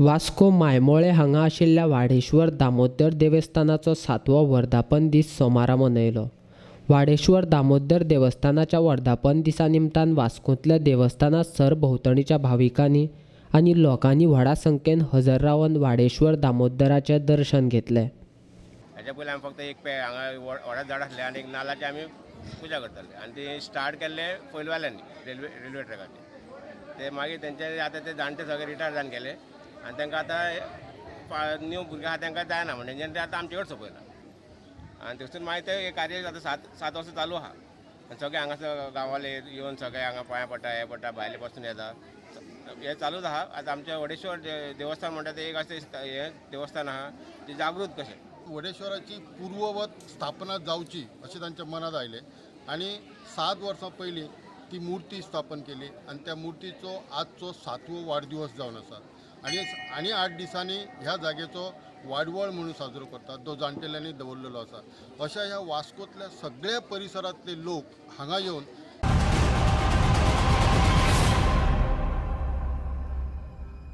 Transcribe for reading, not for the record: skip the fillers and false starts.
वास्को मायमोळे हांगा आशिल्ल्या वाडेश्वर दामोदर देवस्थानाचो सातवो वर्धापन दीस सोमारा मनयलो. वाडेश्वर दामोदर देवस्थानाच्या वर्धापन दिसा निमतान वास्कोंतल्या देवस्थाना सरभोंवतणीच्या भाविकांनी आनी लोकांनी व्हडा संख्येन हजर रावन वाडेश्वर दामोदराचें दर्शन घेतलें. हाच्या पयलीं आमी फक्त एक पे हांगा व्हडा झाड आसलें आनी एक नाल्लाची आमी पुजा करताले आनी ती स्टार्ट केल्ले पयलवाल्यांनी रेल्वे ट्रॅकाचेर. ते मागीर तेंचे आतां ते जाणटे सगळे रिटायर जावन गेले आनी तांकां आतां न्यू भुरगे आहा तांकां जायना म्हण तेंच्यांनी ते आतां आमचे कडेन सोंपयलां. आनी थंयसून मागीर ते कार्य आतां सात वर्सां चालू आहा आनी सगळे हांगासर गांवाले येवन सगळे हांगा पांयां पडटा, हें पडटा, भायले पासून येता, हें चालूच आहा. आतां आमचें वडेश्वर देवस्थान म्हणटा तें एक अशें हें देवस्थान आहा तें जागृत कशें. वडेश्वराची पूर्ववत स्थापना जावची अशें तांच्या मनांत आयलें आनी 7 वर्सां पयलीं ती मुर्ती स्थापन केली आनी त्या मुर्तीचो आजचो 7वो वाडदिवस जावन आसा. आनी आनी 8 दिसांनी ह्या जागेचो वाडवळ म्हणून साजरो करतात, जो जाणटेल्यांनी दवरलेलो आसा. अशा ह्या वास्कोंतल्या सगळ्या परिसरांतले लोक हांगा येवन